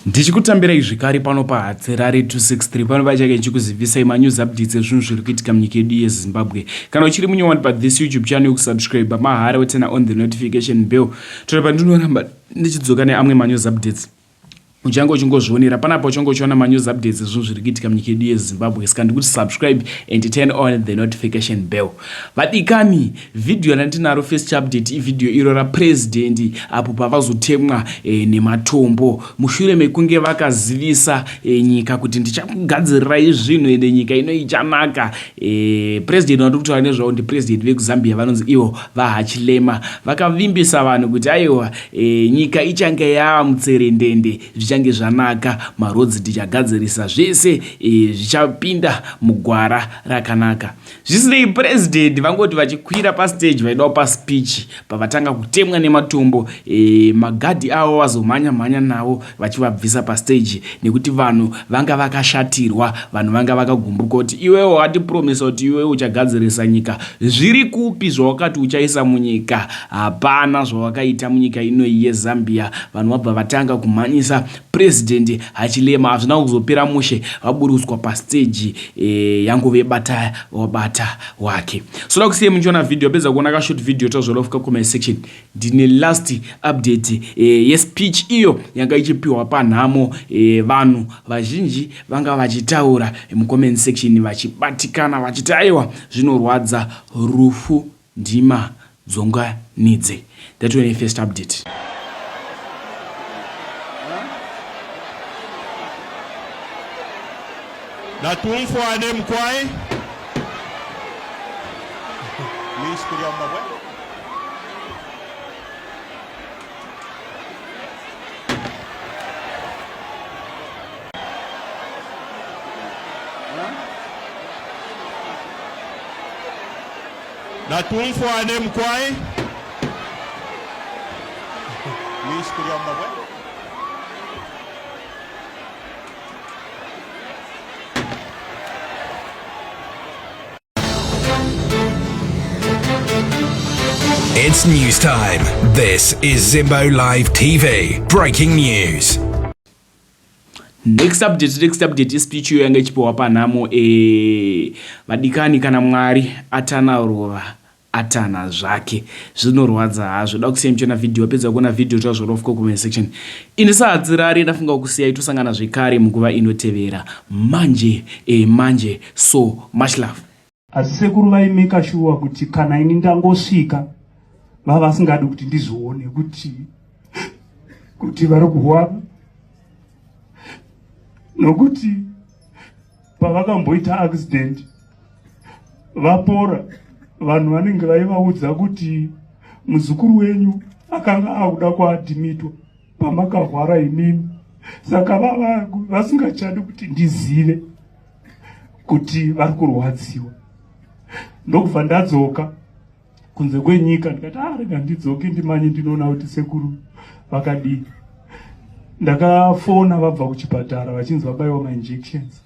Ndichikutambirai zvekare pano paHatsirari 263 pano pachake ndichikuzivisai manews updates ezvinhu zviri kuitika munyika yedu yeZimbabwe. Kana uchiri munyowani pathis YouTube channel yokusubscribe mahara wotena on the notification bell. Tora pandinoramba ndichidzoka neamwe manews updates. Uchange uchingozvionera panapa uchange uchiona manews updates ezvinhu zviri kuitika munyika yedu yeZimbabwe. Saka ndikuti subscribe and turn on the notification bell. Vadikani, vhidhiyo randinaro first update ivhidhiyo iro rapresident apo pavazotemwa e, nematombo mushure mekunge vakazivisa e, nyika kuti ndichakugadzirirai zvinhu ende nyika ino ichanaka. E, president vandiri kutaura nezvavo ndipresident vekuzambia vanonzi ivo vahachilema vakavimbisa vanhu kuti aiwa e, nyika ichange yava mutserendende zvichange zvanaka marodzi tichagadzirisa zvese e, zvichapinda mugwara rakanaka. Zvisinei, president vangoti vachikwira pastage vaida kupa speech pavatanga kutemwa nematombo e, magadhi avo vazomhanya mhanya navo vachivabvisa pastage nekuti vanhu vanga vakashatirwa, vanhu vanga vakagumbuka kuti iwewe watipromisa kuti iwewe uchagadzirisa nyika, zviri kupi zvawakati uchaisa munyika? Hapana zvawakaita munyika inoyi yeZambia. Vanhu vabva vatanga kumhanyisa President Hachilema hazvina kuzopera mushe vaburutswa pastage e, yangove bata wabata wake. So da kusiye muchiona video apedza kuona ka short video tazvora fuka comment section. Ndine last update e, yespeech iyo yanga ichipiwa panhamo e, vanhu vazhinji vanga vachitaura mucomment section vachibatikana vachiti aiwa zvinorwadza rufu ndima dzonganidze. Ndatove nefirst update. Natumfwane mukwai. Ministry ya mabwe. Natumfwane mukwai. Ministry ya mabwe. It's news time. This is Zimbo Live TV. Breaking news. Next update, next update ispeech iyo yanga ichipiwa panhamo eh, vadikani kana Mwari atana ruva atana zvake zvinorwadza hazvo da kusiya muchiona video wapedza kuona video tazvorofuka comment section ini sahadzirari ndafunga kusiyai tosangana zvekare munguva inotevera manje e, manje so much love. Asi sekuru vaimeka shuwa kuti kana ini ndangosvika vavasingadi kuti ndizvione kuti kuti vari kurwara nokuti pavakamboita accident vapora vanhu vanenge vaivaudza kuti muzukuru wenyu akanga akuda kuadhimitwa pamakarwara imimi saka vava vasingachadi kuti ndizive kuti vari kurwadziwa ndokubva ndadzoka kunze kwenyika ndikati ah, rega ndidzoke ndimanye ndinoona kuti sekuru vakadii ndakafona vabva kuchipatara vachinzi vabaiwa mainjections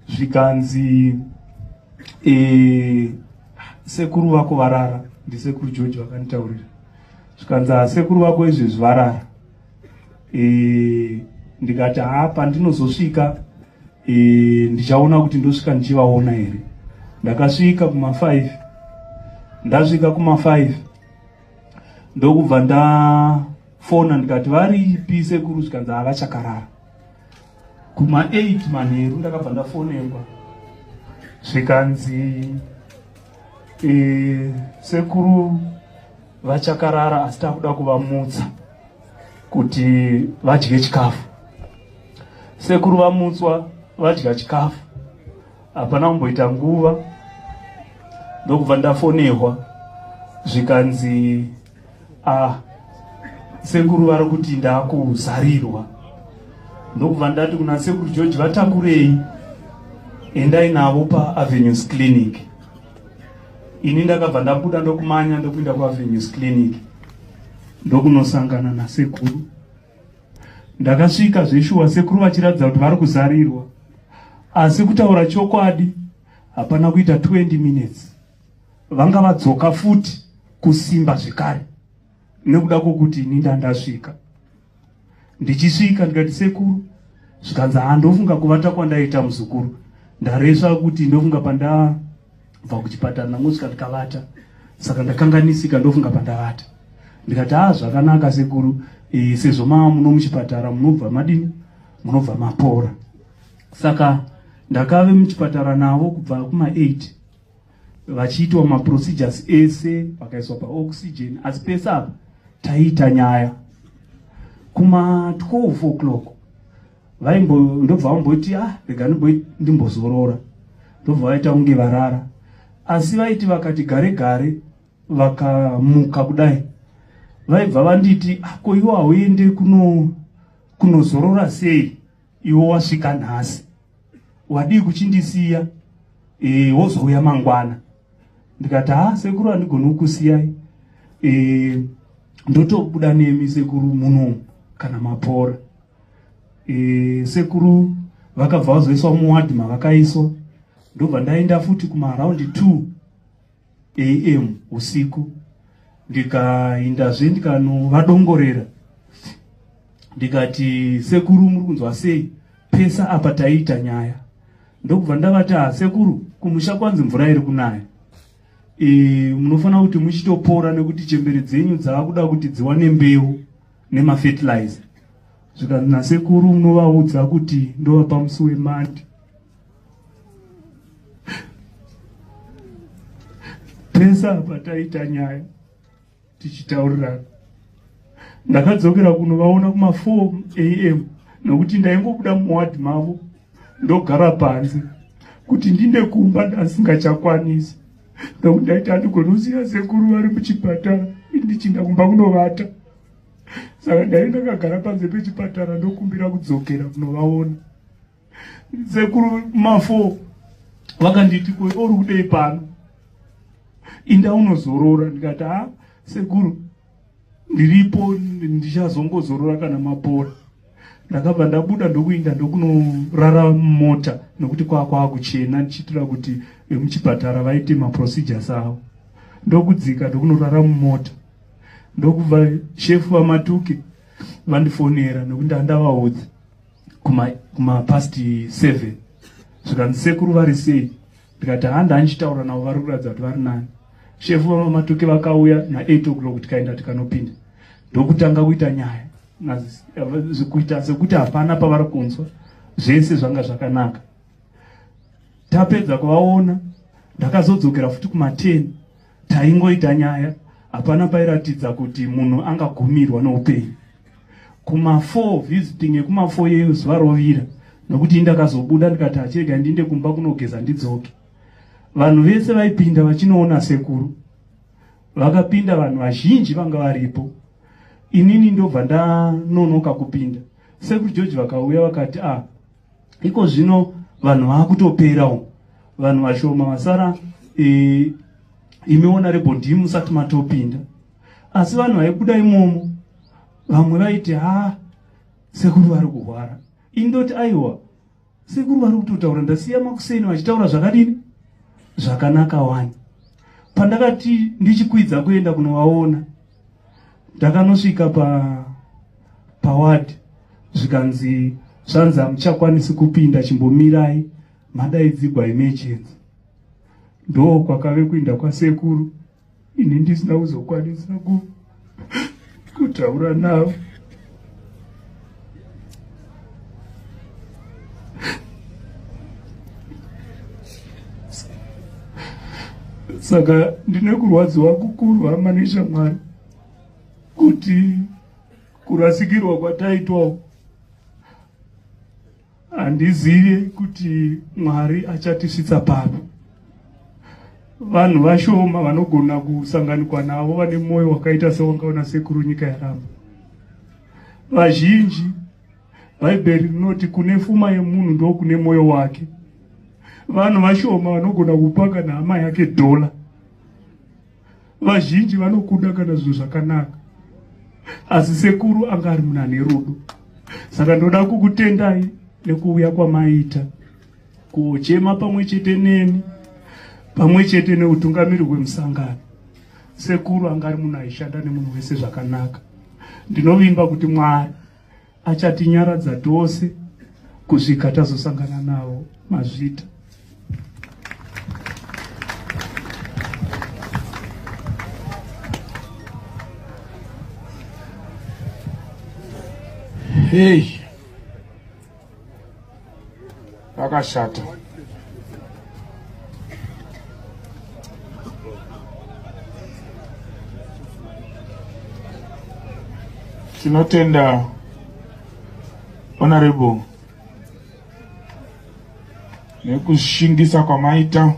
zvikanzi e, sekuru vako varara ndisekuru george vakanditaurira zvikanzi ah, sekuru vako izvezvi varara e, ndikati haa pandinozosvika e, ndichaona kuti ndosvika ndichivaona here ndakasvika kuma 5 ndasvika kuma 5 ndokubva ndafona ndikati varipi sekuru zvikanzi havachakarara kuma 8 manheru ndakabva ndafonerwa zvikanzi e, sekuru vachakarara asi takuda kuvamutsa kuti vadye chikafu sekuru vamutswa vadya chikafu hapana kumboita nguva ndokubva ndafonerwa zvikanzi ah sekuru vari kuti ndakuzarirwa ndokubva ndati kuna sekuru george vatakurei endai navo paavenues clinic ini ndakabva ndabuda ndokumanya ndokuenda kuavenues clinic ndokunosangana nasekuru ndakasvika zveshuwa sekuru vachiratidza kuti vari kuzarirwa asi kutaura chokwadi hapana kuita 20 minutes vanga vadzoka futi kusimba zvekare nekuda kwokuti ini ndandasvika. Ndichisvika ndikati sekuru, zvikanzi haa ndofunga kuvata kwandaita muzukuru, ndaresva kuti ndofunga pandabva kuchipatara ndangosvika ndikavata, saka ndakanganisika ndofunga pandavata. Ndikati haa zvakanaka sekuru, e, sezvo mava muno muchipatara munobva madini, munobva mapora. Saka ndakave muchipatara navo kubva kuma 8 vachiitwa maprocedures ese, vakaiswa paoxygen, asi pese apa taiita nyaya. Kuma 12 o'clock vaimbo ndobva vamboti ah rega ndimbozorora, ndobva vaita kunge varara, asi vaiti vakati gare gare vakamuka kudai vaibva vanditi ah, ko iwo hauende kunozorora sei iwo wasvika nhasi, wadii kuchindisiya e, wozouya mangwana. Ndikati ha sekuru handigoni kukusiyai, e, ndotobuda nemi sekuru muno kana mapora. E, sekuru vakabva vazoiswa muwadhi mavakaiswa, ndobva ndaenda futi kuma around 2 am usiku, ndikaindazve ndikanovadongorera, ndikati sekuru muri kunzwa sei? Pesa apa taiita nyaya, ndokubva ndavati ha sekuru kumusha kwanzi mvura iri kunaya, e, munofanira kuti muchitopora nekuti chembere dzenyu dzaakuda kuti dziwane mbeu nemafertilizer. Zvikanzi nasekuru munovaudza kuti ndovapa musi wemandi. Pesa apa taita nyaya tichitaurirana. Ndakadzokera kunovaona kuma 4 am nokuti ndaingobuda muwadhi mavo ndogara panze kuti ndinde kumba ndasingachakwanisi, nokuti ndaiti handigoni kusiya sekuru vari muchipatara ndichinda kumba kunovata. Saka ndaive ndakagara panze pechipatara ndokumbira kudzokera kunovaona sekuru. Ma4 vakanditi ko uri kudei pano, inda unozorora. Ndikati ha sekuru ndiripo, ndichazongozorora kana mapora. Ndakabva ndabuda ndokuinda ndokunorara mumota nokuti kwaa kuchena, ndichiitira kuti vemuchipatara vaite maprocedures avo. Ndokudzika ndokunorara mumota, ndokubva shefu vaMatuke vandifonera nokuti ndandavaudza kuma past 7. Zvikanzi sekuru vari sei? Ndikati handa andichitaura navo, vari kuratidza kuti vari nani. Shefu vamaMatuke vakauya na8 o'clock, tikaenda tikanopinda, ndokutanga kuita nyaya, kuita sekuti hapana pavari kunzwa, zvese zvanga zvakanaka. Tapedza kuvaona ndakazodzokera futi kuma10, taingoita nyaya, hapana pairatidza kuti munhu angagumirwa noupenyu. Kuma4 visiting yekuma4 yezuva rovira, nokuti indakazobuda ndikati achirega ndinde kumba kunogeza ndidzoke. Vanhu vese vaipinda vachinoona sekuru vakapinda, vanhu vazhinji vanga varipo, inini ndobva ndanonoka kupinda. Sekuru George vakauya vakati ah iko zvino vanhu vaakutopera umu, vanhu vashoma vasara, e, imiona rebhodhi musati matopinda. Asi vanhu vaibuda imomo vamwe vaiti ha sekuru vari kurwara, indoti aiwa sekuru vari kutotaura, ndasiya makuseni vachitaura zvakadini zvakanaka wani. Pandakati ndichikwidza kuenda kunovaona, ndakanosvika pawadhi zvikanzi zvanzi hamuchakwanisi kupinda, chimbomirai madaidzigwa emergency. Ndo kwakave kuinda kwasekuru, ini ndisina kuzokwanisa kutaura navo. Saka ndine kurwadziwa kukuru, hama neshamwari, kuti kurasikirwa kwataitwawo handizive kuti Mwari achatisvitsa papi. Vanhu vashoma vanogona kusanganikwa navo vane mwoyo wakaita sewangaona sekuru nyika yaramba. Vazhinji, Bhaibheri rinoti kune fuma yemunhu ndokune mwoyo wake. Vanhu vashoma vanogona kupa kana hama yake dhola. Vazhinji vanokuda kana zvinhu zvakanaka, asi sekuru anga ari munhu ane rudo. Saka ndoda kukutendai nekuuya kwamaita kuchema pamwe chete neni, pamwe chete neutungamiri hwemusangano. Sekuru anga ari munhu aishanda nemunhu wese zvakanaka. Ndinovimba kuti Mwari Achatinyaradza tose kusvika tazosangana navo. Mazvita. Hey. Pakashata. Tinotenda Honorable nekushingisa kwamaita.